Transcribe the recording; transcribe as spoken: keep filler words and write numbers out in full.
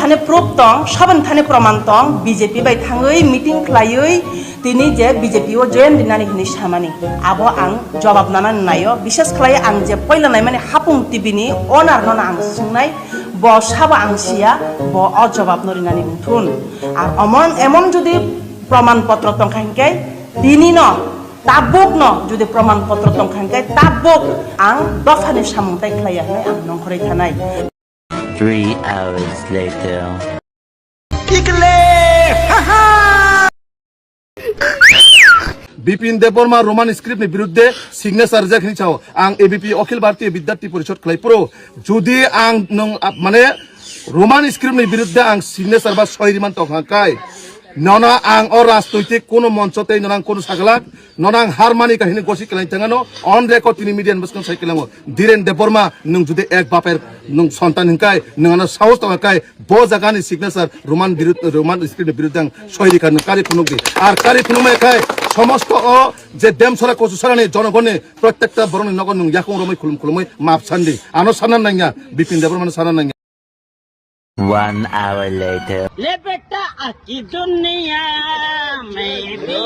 Thani proof tong, saboni thani proman tong, B J P bai thangwi meeting khlaiwi tini je B J P o join rinani hinwi samani. Abo ang jobab nanani naio, bishes khlai ang je poila naimani Hapung T V ni owner nono ang swngnai, bo sabo ang siya, bo o jobab no rinani wngthun. Ar omon, emon jodi proman potro tongkha hinkhe tini no, tabuk no jodi proman potro tongkha hinkhe tabuk ang dophani samung tai khlaiya hinwi ang nongkhorwi thanai. Three hours later. Bipin Debbarma Roman script ni birudde signature rijak hinwi sao. Ang A B P Akhil Bharatiya Vidyarthi Parishad khlai phuru. Jodi ang nwng, ah, mane Roman script ni birudde ang signature ba soi riman tong hangkai. Nono ang o rajnoitik kuno moncho tei nono ang kuno sagalak. Nono ang har mani kahini gosi kelain tengano on record tini media ni bwskango sai kelango. Dhiren Debbarma nwng jodi ek baper nwng sontan hingkai nwng ano sahos tong kai bo jaga ni signature Roman birud-, Roman script ni birudde ang soi rikha nwng kari phunuk di. Ar kari phunuk mai khai somosto o je Demsora Kochusara ni jonogoni prottekta borok ni nogo nwng yakung romwi khulum khulumwi map sandi. Ano sana nangya, Bipin Debbarma no sana nangya. One hour later. ले बेटा, अक्की दुनिया में भी